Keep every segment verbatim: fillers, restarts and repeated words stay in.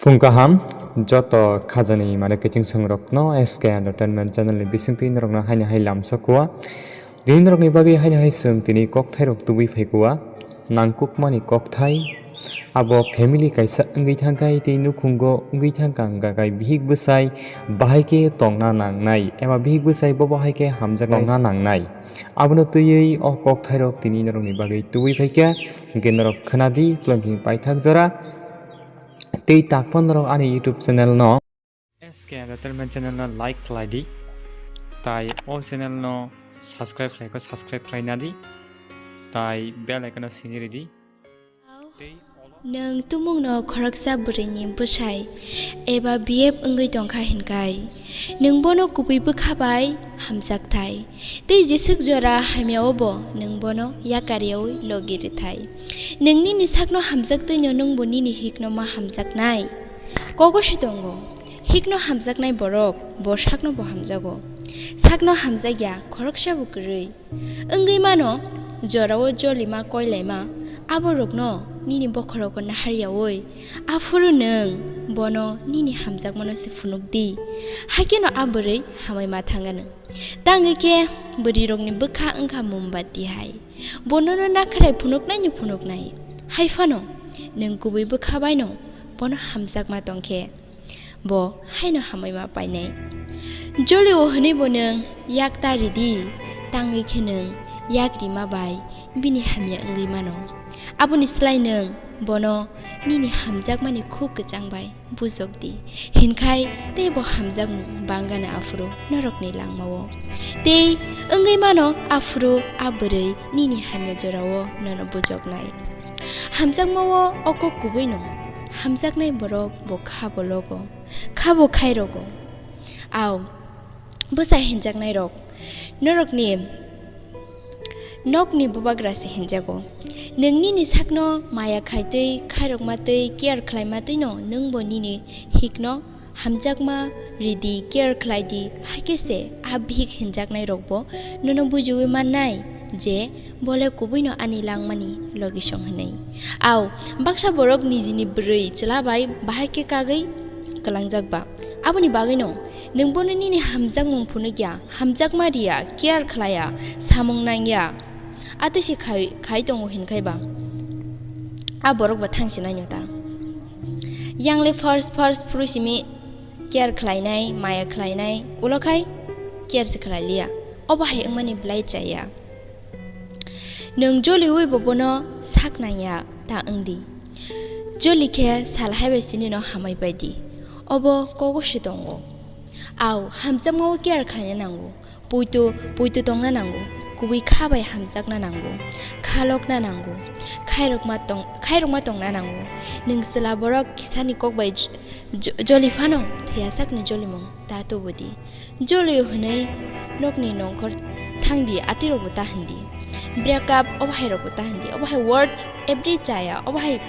Phung kaham, joto khajani mane kiching songrokno S K Entertainment channel ni bisingtwi norokno haino hai lamsokwa. Tini norokni bagwi haino hai chwng tini kokthairok tubui phaikwa. Nangkukmani kokthai, abo family kaisa wngwi thangkhai tei nukhungo wngwi thangkha, hwnkha khe bihik bwsai bahai khe tongna nangnai eba bihik bwsai bobo hai khe hamjaknai tongna nangnai. Abono twiwi o kokthairok tini norokni bagwi tubui phaikha, hwnkhe norok khwnadi, Plengking paithak jora. Tei takphano norok ani YouTube channel no S K Entertainment channel no like khlai di, tai o channel no subscribe khlai kho subscribe khlai na di, tai bell icon no sini ridi. Tei Nwng tumungno khoroksa bwrwini bwsai eba B F wngwi tongkha hinkai, nwng bono kubui bwkha bai hamjakthai, tei jeswk jora hamyao bo nwng bono yakariyaui logi rwthai. Nwng nini sakno hamjaktwino nwngbo nini hikno ma hamjaknai. Kogosi tongo, hikno hamjaknai borok bo sakno bo hamjago. Sakno hamjakya khoroksa bo kwrwi. Wngwi mano, jorao jolima koilaima, aborokno nini bokhorogo naharyaui, aphuru nwng bono nini hamjakmano se phunuk di, haikhe no a bwrwi hamai ma thangano. Tangwi khe bwrwirokni bwkha wngkha mombati hai, bo nono nakhrai phunuknaino phunuknai. Hai phano nwng kubui bwkha baino bono hamjakma tongkhe, bo haino hamai ma painai. Jolio hwnwi bo nwng yak ta ridi, tangwi khe nwng yak rima bai bini hamya wngwi mano. Aboni slai nwng bono nini hamjakmani khuk kwchang bai bujok di, hinkhai tei bo hamjakmung bangana aphuru norokni langmao. Tei wngwi mano aphuru a bwrwi nini hamya jorao nono bujoknai. Hamjakmao o kok kubui no, hamjaknai borok bo kha bo logo, kha bo khai rogo. Au, bwsa hinjaknai rok, norokni nokni bubagra se hinjago. Nwng nini sakno maya khai tei khairokma tei care khlaima twi no nwng bo nini hikno hamjakma ridi, care khlai di, haikhe se a bihik hinjaknai rok bo nono bujiui mannai je bole kubui no ani langmani logi song hinwi. Au, baksa borok nijini bwrwi chwla bai bahai khe kagwi kwlangjak ba. Aboni bagwi no nwng bono nini hamjakmung phunukya, hamjakma riya, care khlaiya, samung nangya. Atwi se khai, khai tongo hinkhai ba. A borok bo thang sinai no ta. Yang le first, first phuru simi care khlainai, maya khlainai, ulo khai care se khlai liya. Obo hai wngmani belai chaya. Nwng joliui bo bono sak nangya ta wng di. Joli khe sal hai bai sini no hamai pai di. Obo kogo se tongo. Au, hamjakmao care khlaina nango. Poito, poito tongna nango. Kubui kha bai hamjakna nango. Kha lokna nango. Khairokma tong, khairokma tongna nango. Nwng chwla borok kisani kok bai j-, j-, joli phano thwiya sakni jolimung ta tubu di. Jolio hwnwi nokni nongkhor thang di, atirokbo ta hwn di. Break up, obo hai rokbo ta hwn di. Obo hai words every chaya, obo hai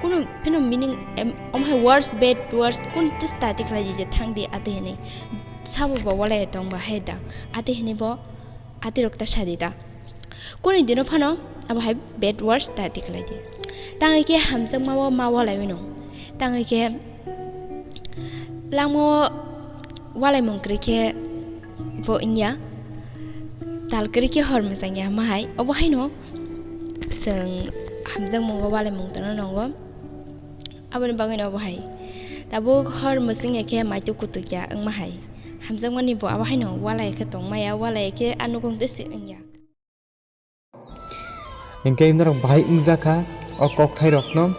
kunu pheno meaning, em, obo hai words, bad words, kun tis ta tikhlai di je thang di, ati hwnwi. Sabo bo walai tong ba hai da, ati hwnwi bo atirok ta sa di da. Kuni dino phano abo hai bad words ta tikhlai di. Tangwi khe hamjakma o ma walai mano. Tangwi khe langma o walaimung kwrwi khe bo wngya. Tal kwrwi khe hor mwchangya ma hai. Obo haino chwng hamjakmung o walaimung tongna nango. Aboni bagwino obo hai. Tabuk hor mwchangya khe maitu kutukya wngma hai. Hamjakmani bo abo haino walai khe tongmaya, walai khe a nukung twi se wngya. Hinkhe norok bahai wngjakha o kokthairokno,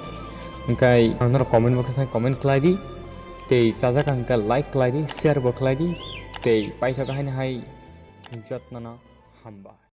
hinkhe norok comment box o comment khlai di, tei chajak hinkhe like khlai di, share bo khlai di, tei paithak haino hai jotnono hambai.